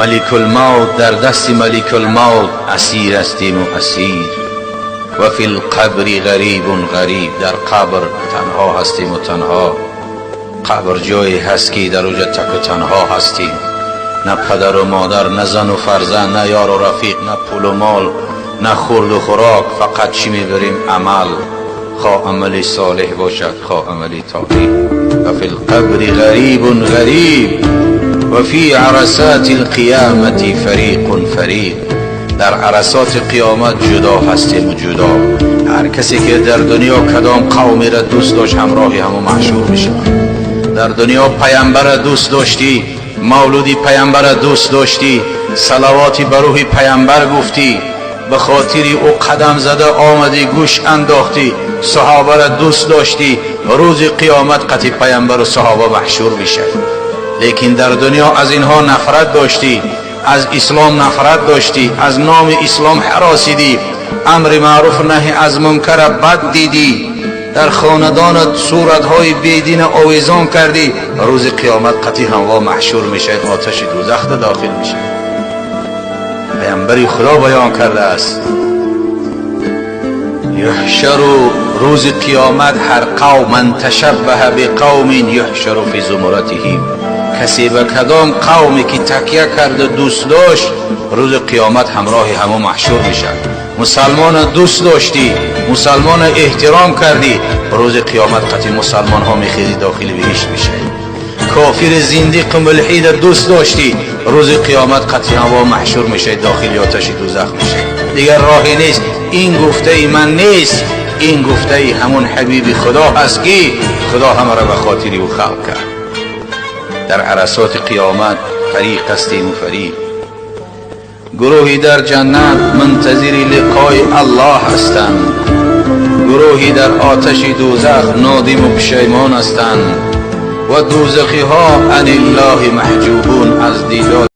Маликулмавт дар дасти Маликулмавт асир ҳастем ва асир. Ва фил қабри ғарибун ғариб, дар қабр танҳо ҳастем ва танҳо. Қабр ҷое ҳаст, ки дар онҷо так ва танҳо ҳастем. На падару модар, на зану фарзанд, на ёру рафиқ, на пулу мол, на хӯрду хӯрок. Фақат чӣ мебарем? Амал, хоҳ амали солеҳ бошад, хоҳ амали толеҳ. Ва фил қабри ғарибун ғариб ва фи арасати лқиёмати фариқун фариқ. Дар арасоти қиёмат ҷудо ҳастем ва ҷудо. Ҳар касе ки дар дунё кадом қавмеро дӯст дошт, ҳамроҳи ҳамон маҳшур мешавад. Дар дунё паямбара дӯст доштӣ, мавлуди паямбара дӯст доштӣ, салавоти ба рӯҳи паямбар гуфтӣ, ба хотири ӯ қадам зада омадӣ, гӯш андохтӣ, саҳобаро дӯст доштӣ, рӯзи қиёмат қати паямбару саҳоба маҳшур мешавӣ. Лекин дар дунё аз инҳо нафрат доштӣ, аз ислом нафрат доштӣ, аз номи ислом ҳаросидӣ, амри маъруф, наҳи аз мункара бад дидӣ, дар хонадонат суратҳои бедина овезон кардӣ, рӯзи қиёмат қати ҳамво маҳшур мешавед, оташи дӯзахта дохил мешавед. Паямбари Худо баён кардааст: юҳшару, рӯзи қиёмат ҳар қавм, ман ташаббаҳа биқавмин юҳшару фи зумратиҳим, касе ба кадом қавме ки такя карда, дӯст дошт, рӯзи қиёмат ҳамроҳи ҳамон маҳшур мешавад. Мусалмона дӯст доштӣ, мусалмона эҳтиром кардӣ, рӯзи қиёмат қати мусалмонҳо мехезӣ, дохили биҳишт мешавӣ. Кофири зиндиқу мулҳида дӯст доштӣ, рӯзи қиёмат қати ҳаво маҳшур мешавӣ, дохили оташи дӯзах мешавӣ. Дигар роҳе нест. Ин гуфтаи ман нест, ин гуфтаи ҳамон ҳабиби Худо ҳаст, ки Худо ҳамаро ба хотири ӯ халқ кард. Дар арасоти қиёмат фариқ ҳастем фариқ. Гурӯҳе дар ҷаннат мунтазири лиқои Аллоҳ ҳастанд, гурӯҳе дар оташи дӯзах нодиму пушаймон ҳастанд ва дӯзахиҳо аниллоҳи маҳҷубун, аз дидор.